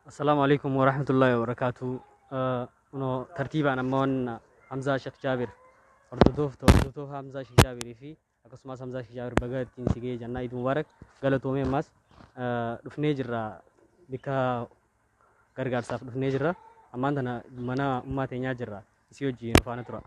Assalaamu alaikum warahmatullahi wabarakatuh. Kunoo tartiibaan amma waan Hamzaa Sheekh Jaabir hordoftoota Hamzaa Sheekh Jaabirii fi akkasumas Hamzaa Sheekh Jaabir baga ittiin si ga'e jennaa Iid Mubaarak galatoomee ammas dhufnee jirra bikka gargaarsaaf dhufnee jirra. Ammaan tana mana ummaa teenyaa jirra. Isii wajjin nu faana tura.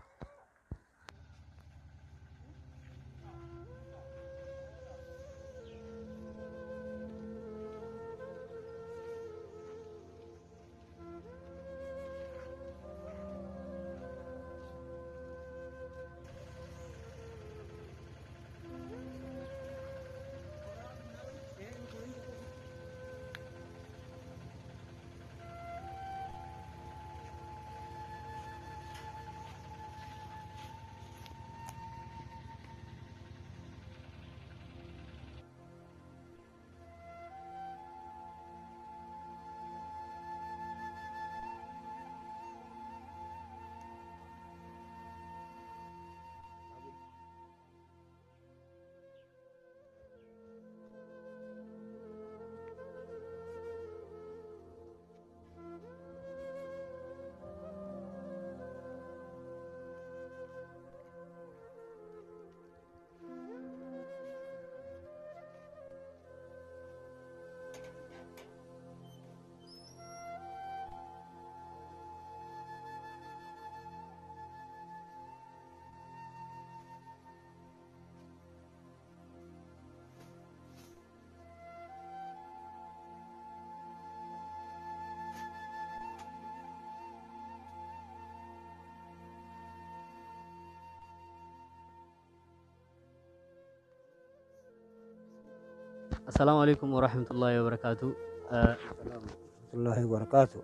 Assalaamu alaikum warahmatullahi wabarakatuh. Warahmatullahi wabarakatuh.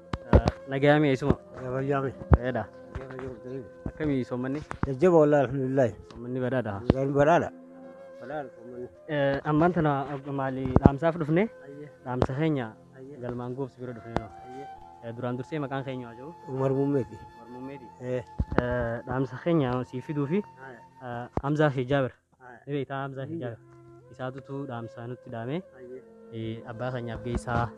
Nagayaami eessuma? Fayyaame. Fayyaadha. Akkamii soommanni? Jajjaba wallahi alhamdulillah. Soommanni badhaadha. Gaarii badhaadha. Badhaadha soommanni. Ammaan tana maali dhaamsaaf dhufne? Dhaamsa keenya galmaan goobsi bira dhufne. Duraan dursee maqaan keenya haa jiru. Umar Mummeeti. Umar Mummeeti. Dhaamsa keenya sii fiduu fi Hamzaa fi Jaabir. Ni beektaa Hamzaa fi Jaabir. Isaatutu dhaamsa nutti dhaame. Abbaa keenyaaf geessaa.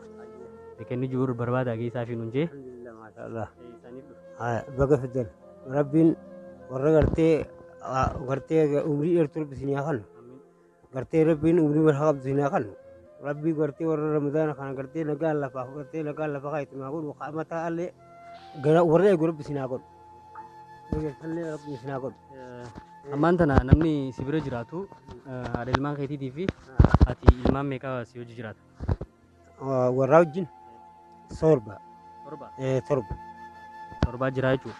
Kenni jiru barbaada geessaa fi nuun jee. Alhamdulillah maashaallah. Isaaniif dhufe. Baga fidan. Rabbiin warra gartee gartee umrii dheertuu rabbi isinii haa kennu. Gartee rabbiin umrii warra qabdu isinii haa kennu. Rabbii gartee warra ramadaana kana gartee nagaan lafaa gartee nagaan lafa kaa itti haa godhu. Mataa allee gara warra eegu rabbi isinii haa godhu. Eegallee rabbi isinii haa godhu. Ammaan tana namni si bira jiraatu haadha ilmaan keetiitii fi ati ilmaan meeqa si hojii jiraata? Warraa wajjin torba. Torba. Torba. Torbaa jira jechuudha.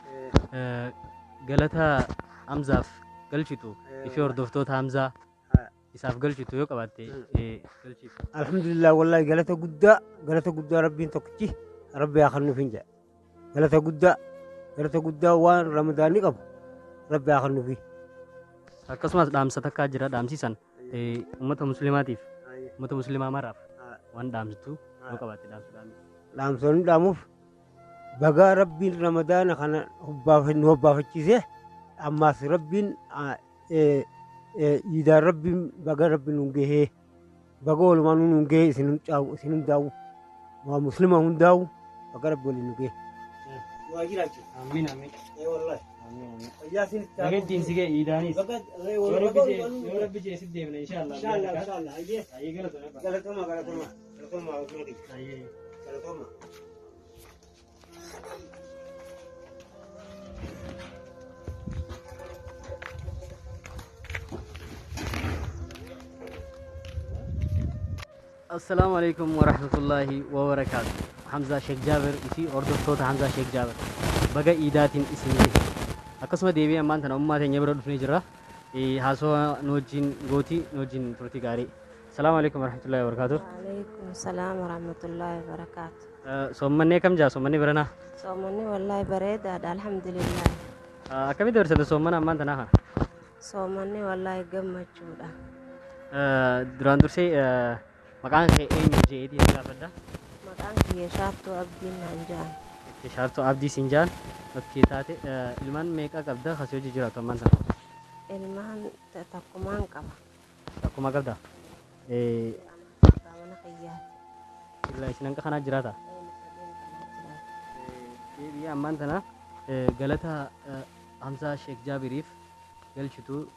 Galata Hamzaaf galchitu ifi hordoftoota Hamzaa isaaf galchitu yoo qabaatte galchiif. Alhamdulillah wallahi galata guddaa galata guddaa rabbiin tokkichi rabbi haa kennuuf hin jedha. Galata guddaa galata guddaa waan ramadaanni qabu rabbi haa kennuufi. Akkasumas dhaamsa takkaa jira dhaamsisan uummata musliimaatiif uummata musliimaa maraaf waan dhaamsitu yoo qabaatte dhaamsa dhaamsi. Dhaamsonni dhaamuuf bagaa rabbiin ramadaana kana nu hobbaafachiise ammaas rabbiin iidaan rabbiin baga rabbiin nu gahee baga walumaan nu gahee isin hundaa'u waa muslima hundaa'u baga rabbi waliin nu gahee. Waa jiraachuu. Amiin amiin. Wallahi. Fayyaa isin Baga ittiin si ga'e iidaanis. Yoo rabbi jee sitti deemna inshaallah. Inshaallah inshaallah. Ayyee. Ayyee galatoomaa. Galatoomaa galatoomaa. Galatoomaa Ayyee. galatoomaa. Assalaamu alaikum warahmatullahi wabarakaatu. Hamzaa Sheekh Jaabir fi hordoftoota Hamzaa Sheekh Jaabir. Baga iidaatiin isin gahe. Akkasuma deebi'ee ammaan tana ummaa teenya bira dhufnee jirra. Haasawaa nu wajjin gootii nu wajjin turtii gaarii. Assalaamu alaikum warahmatullahi wabarakaatu. Waalaikum salaam warahmatullahi wabarakaatu. Soommanni akkam jaa soommanni biranaa? Soommanni wallahi bareedaadha alhamdulillah. Akkamitti dabarsite soommana ammaan tanaa kana? Soommanni wallahi gammachuudha. Duraan dursee maqaan kee eenyu jeetii si gaafadha. Maqaan kiyya Shaartuu Abdiin naan jedhan. Shaartuu Abdii siin jaan bakkee taate ilmaan meeqa qabda kasii hojii jiraatu ammaan tana? Ilmaan takkumaan qaba. Takkuma qabda? Abbaa mana kiyyaati. Isin hanqa kanaa jiraata? Deebi'ee ammaan tana galata Hamzaa Sheek Jaabiriif galchitu.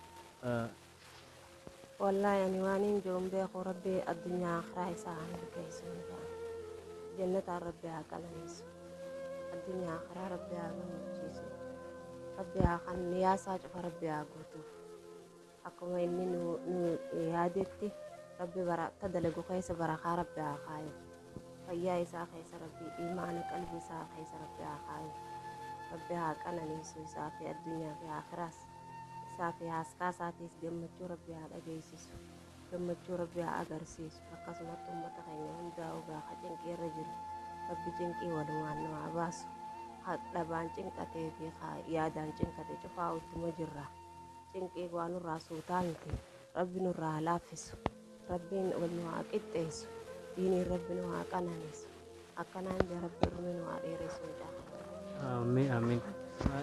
Wallaahi ani waan hin jiru hin beeku. Rabbi addunyaa akhiraa isaa haa milkeessu hin jedhan. Jannataan Rabbi haa qananiisu. Addunyaa akhiraa Rabbi haa gammachiisu. Rabbi haa kan niyaasaa cufa Rabbi haa guutuuf. Akkuma inni nu yaadetti Rabbi bara ta dalagu keessa barakaa Rabbi haa kaayu. Fayyaa isaa keessa Rabbi imaana qalbii isaa keessa Rabbi haa kaayu. Rabbi haa qananiisu isaa fi addunyaa fi akhiraas. Isaa fi haaskaa isaatiis gammachuu Rabbi haa dhageessisu. Gammachuu Rabbi haa agarsiisu. Akkasumatti uummata keenya hundaa ogaa ka cinqii irra jiru. Rabbi cinqii walumaan nu haa baasu. Ka dhabaan cinqatee fi ka yaadaan cinqate cufaa ittuma jirra. Cinqii waa nurraa suutaa miti. Rabbi nurraa haa laaffisu. Rabbiin wal nu haa qixxeessu. Diiniin Rabbi nu haa qananiisu. Akkanaan jaa Rabbi urmii nu haa dheeressu mucaa keenya. Amiin amiin.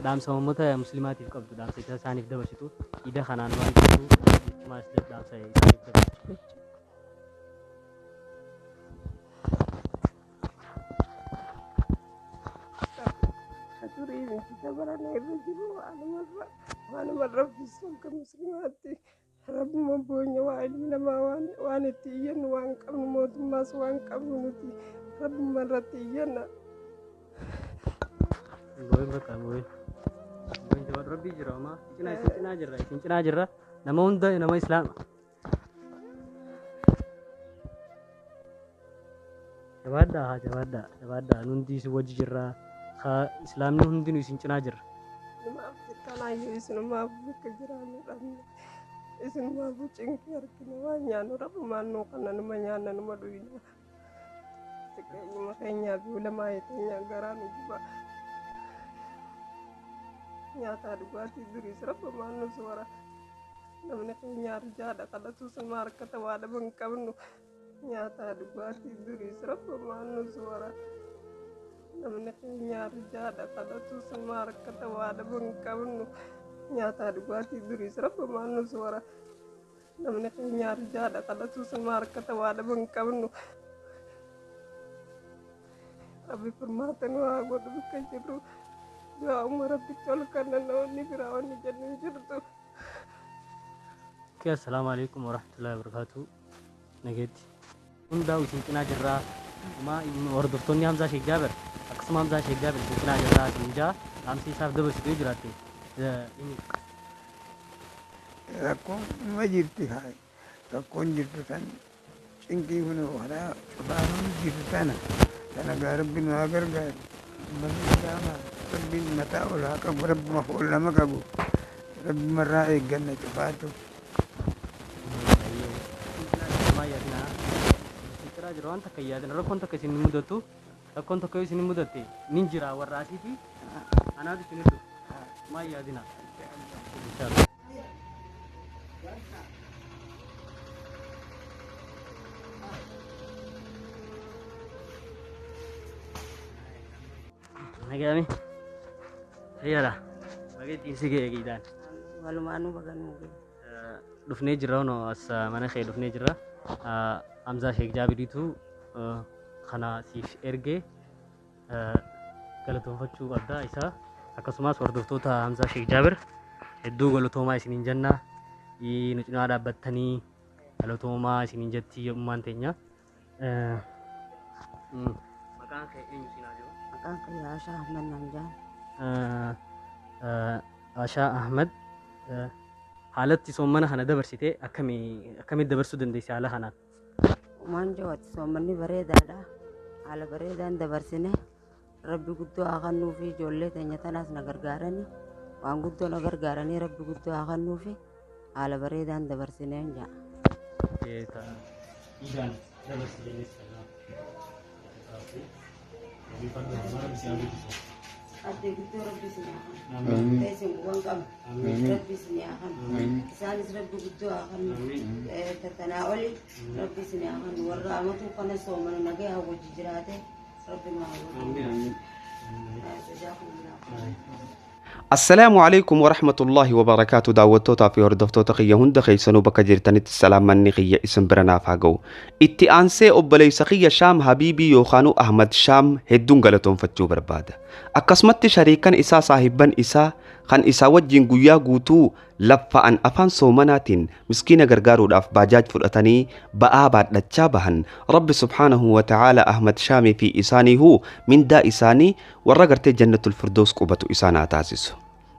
Dhaamsa uummata musliimaatiif qabdu, dhaamsa isa isaaniif dabarsitu, iida kanaan waan jettu, jechumaas dhaamsa isaaniif dabarsitu. Durii miti dabarana irra jiru waanuma rabbisu akka musliimaatti rabbuma boonya waa ilmi namaa waan itti iyyannu waan qabnu, mootummaas waan qabnu nuti rabbuma irratti iyyanna. Booyin bakka booyin. Booyin, jabaadhu, rabbii jira homaa. Cinaa isin cinaa jirra, isin cinaa jirra. Nama hunda, nama islaama. Jabaadhaa, haa jabaadhaa, jabaadhaa, nundi isin wajji jirra. Haa islaamni hundinuu isin cinaa jirra. Isinumaaf jettanaayyuu, isinumaaf bakka jiraannu dhabne, isinumaaf cinqii argina. Waan nyaannu rabbumaan nuu kana, numa nyaanna, numa dhuyna. Xiqqeenyuma keenyaa fi ulamaa teenya garaa nu guba. Nyaataa dhugaatii duriis rabbumaan nu soora. Namni keenya arjaadha, kadhatus numa harkata, waa dhaba hin qabnu. Nyaataa dhugaatii duriis rabbumaan nu soora. Namni keenya arjaadha, kadhatus numa harkata, waa dhaba hin qabnu. Nyaataa dhugaatii duriis rabbumaan nu soora. Namni keenya arjaadha, kadhatus numa harkata, waa dhaba hin qabnu. Rabbi furmaata nu haa godhu bakka jirru. Du'aa umma rabbitti ol kanna, namoonni biraa wanni jennu hin jirtu. Okay, assalaamu alaikum warahmatullahi wabarakatuh. Nageetti. Hundaa isin cinaa jirraa. Uma hordoftoonni Hamzaa Sheek Jaabir, akkasuma Hamzaa Sheek Jaabir isin cinaa jirraa isin jaa, dhaamsi isaaf dabarsitu yoo jiraatte inni. Rakkoon numa jirti haa, rakkoon jirtu tan cinqii kun karaa cufaanuun jirtu tana tana gaa rabbi nu haa gargaaru. Uummanni islaamaa rabbiin mataa ol haa qabu, rabbuma ol nama qabu rabbumarraa eegganna cufaatu. Maa yaadina, isin cinaa jira, waan takka hin yaadina. Rakkoon takka isin hin mudatu. Rakkoon tokko yoo isin hin mudatte nin jira, warra asiiti anaatu isin dhufu. Maa yaadina. Inshallah. Nagaami. Fayyaadha. Baga ittiin si ga'e giidhaan. Walumaanuu baganuu ga'e. Dhufnee jirra, honoo as mana kee dhufnee jirra. Hamzaa Sheek Jaabiriitu kana siif ergee, galatoonfachuu qabda isa. Akkasumas hordoftoota Hamzaa Sheek Jaabir hedduu galatoomaa isiniin jenna. Nu cinaa dhaabbattanii galatoomaa isiniin jetti ummaan teenya. Maqaan kee eenyu siin haa jiru? Maqaan kiyya Ashaa Ahmad naan jedhan. Ashaa Ahmad, haalatti soommana kana dabarsite akkamii akkamitti dabarsuu dandeesse haala kanaan? Umaan jawaati soommanni bareedaadha. Haala bareedaan dabarsine. Rabbi guddoo haa kennuufi, ijoollee teenya tanaas na gargaarani. Waan guddoo na gargaaranii, rabbi guddoo haa kennuufi, haala bareedaan dabarsineen jedha. Iidaan dabarsi jennees kana. Addee guddoo rabbi isin haa kennu. Isin quban qabnu. Rabbi isin haa kennu. Isaanis rabbi guddoo haa kennu. Tanaa oli rabbi isin haa kennu. Warra amatu kana soomana nagaa haa wajji jiraate rabbi nu haa godhu. Jazaakumullahu khairan. Assalaamu alaikum warahmatullaahi wabarakaatu. Daawwattootaa fi hordoftoota kiyya hunda keessanuu bakka jirtanitti salaamanni kiyya isin bira naaf haa ga'u. Itti aansee obboleessa kiyya Shaam Habiibii yookaanuu Ahmad Shaam hedduun galatoonfachuu barbaada. Akkasumatti shariikan isaa, saahibban isaa kan isaa wajjin guyyaa guutuu laffa'an, afaan soomanaatiin miskiina gargaaruudhaaf baajaaj fudhatanii ba'aa baadhachaa bahan, Rabbi subhaanahu wa ta'aala Ahmad Shaamii fi isaaniihuu mindaa isaanii warra gartee Jannatul Firdoos qubatu isaan haa taasisu.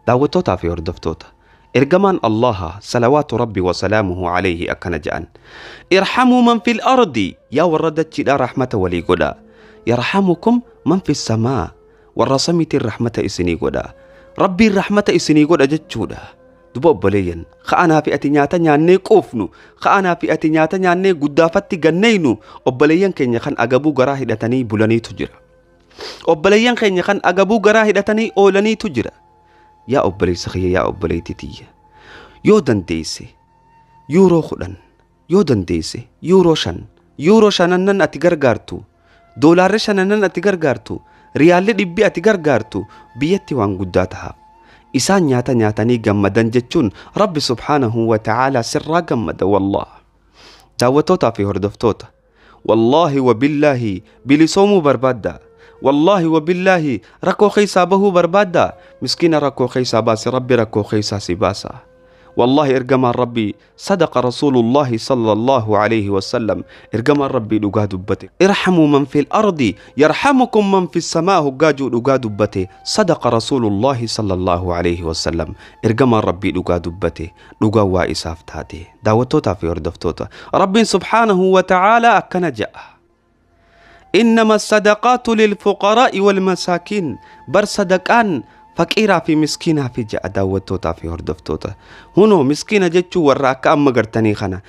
Daawwattootaa fi hordoftoota, ergamaan Allaha salawaatu Rabbi wasalaamuhu alayhi akkana jedhan: "Irhamuu man fil ardi", yaa warra dachiidhaa rahmata walii godhaa, "yarhamukum man fis samaa", warra samiitiin rahmata isinii godha, Rabbiin rahmata isinii godha jechuudha. Duba obboleeyyan, ka'anaa fi ati nyaata nyaannee quufnu, ka'anaa fi ati nyaata nyaannee guddaafatti ganneynu, obboleeyyan keenya kan agabuu garaa hidhatanii bulaniitu jira. Obboleeyyan keenya kan agabuu garaa hidhatanii oolaniitu jira. Yaa obboleessa kiyya, yaa obboleettii tiyya, yoo dandeesse yuuroo 10, yoo dandeesse yuuroo 5, yuuroo shanannan ati gargaartu, doolaarri shanannan ati gargaartu, riyaalli dhibbi ati gargaartu biyyatti waan guddaa taha. Isaan nyaata nyaatanii gammadan jechuun Rabbi subhaanahu wa ta'aalaa sirraa gammada wallah. Daawwattootaa fi hordoftoota, wallaahi wa billaahi bilisoomuu barbaadda, wallaahi wa billaahi rakkoo keessaa bahuu barbaadda, miskiina rakkoo keessaa baase, Rabbi rakkoo keessaa si baasa. Wallaahi ergamaan Rabbii, sadaqa rasuulullaahi sallallahu alayhi wasallam, ergamaan Rabbii dhugaa dubbate. "Irhamuu man fil ardi yarhamukum man fis samaa" hoggaajuu dhugaa dubbate. Sadaqa rasuulullaahi sallallahu alayhi wasallam, ergamaan Rabbii dhugaa dubbate, dhugaa waa isaaf taate. Daawwattootaa fi hordoftoota, Rabbiin subhaanahu wa ta'aalaa akkana ja'a: "إنما الصدقات للفقراء والمساكين", bar sadaqaan faqiiraa fi miskiinaa fi ja'a. Daawwattootaa fi hordoftoota, hunoo miskiina jechuun warra akka amma gartanii kana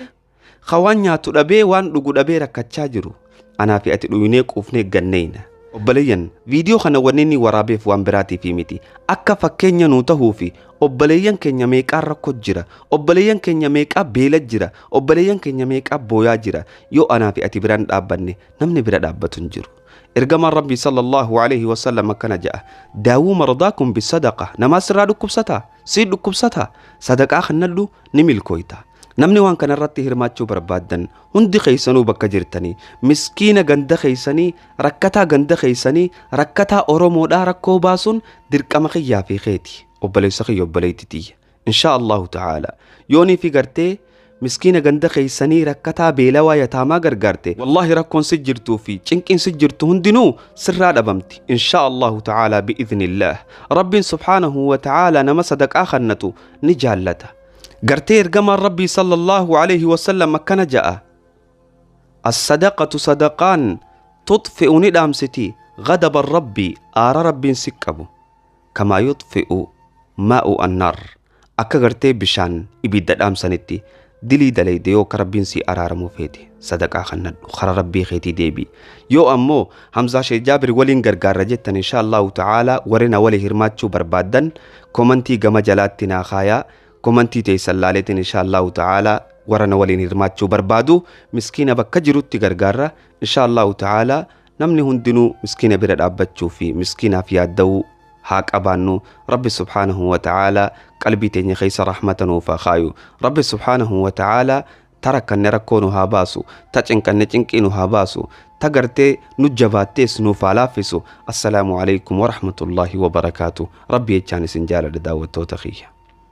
ka waan nyaatu dhabee, waan dhugu dhabee rakkachaa jiru. Anaa fi ati dhuynee quufnee ganneyna. Obboleeyyan, viidiyoo kana wanni inni waraabeef waan biraatiif miti, akka fakkeenya nuu tahuu fi obboleeyyan keenya meeqaa rakkoo jira, obboleeyyan keenya meeqaa beela jira, obboleeyyan keenya meeqaa booyaa jira. Yoo anaa fi ati biraan dhaabbanne, namni bira dhaabbatu hin jiru. Ergamaan Rabbii sallallahu alaihi wasallam akkana jedha: "داووا مرضاكم بالصدقة". Namaa sirraa dhukkubsataa, sii dhukkubsataa, sadaqaa kannadhu, ni milkooyta. Namni waan kanarratti hirmaachuu barbaaddan hundi keessanuu bakka jirtanii miskiina ganda keessanii, rakkataa ganda keessanii, rakkataa Oromoodhaa rakkoo baasuun dirqama kiyyaa fi keeti. Obboleessa kiyya, obboleetti tiyya, insha Allahu ta'ala yoonii fi gartee miskiina ganda keessanii, rakkataa beelawaa yataamaa gargaarte, wallaahi rakkoon si jirtuu fi cinqiin si jirtu hundinuu sirraa dhabamti, insha Allahu ta'ala, bi'idhnillaah. Rabbiin subhaanahu wa ta'ala nama sadaqaa kannatu ni jaallata. Gartee ergamaan Rabbii sallallahu alaihi wasallam akkana ja'a: "الصدقة", sadaqaan, "تطفئ", ni dhaamsiti, "غضب الرب", aara Rabbiin si qabu, "كما يطفئ الماء النار", akka gartee bishaan ibidda dhaamsanitti. Dilii dalayde yoo ka Rabbiin si araaramuu feete, sadaqaa kannadhu, kara Rabbii keetii deebi. Yoo ammoo Hamzaa Sheekh Jaabir waliin gargaarra jettan, insha Allahu ta'ala warri na walii hirmaachuu barbaaddan komantii gama jalaatti naa kaayaa. Komantii teessan laaleetiin insha Allahu ta'ala warra na waliin hirmaachuu barbaadu miskiina bakka jirutti gargaarra, insha Allahu ta'ala. Namni hundinuu miskiina bira dhaabbachuu fi miskiinaaf yaadda'uu haa qabaannu. Rabbi subhaanahu wa ta'ala qalbii teenya keessa rahmata nuuf haa kaayu. Rabbi subhaanahu wa ta'ala ta rakkanne rakkoo nu haa baasu, ta cinqanne cinqii nu haa baasu, ta gartee nu jabaattees nuuf haa laaffisu. Assalaamu alaikum warahmatullaahi wabarakaatu. Rabbi jechaan isin jaaladha, daawwattoota kiyya.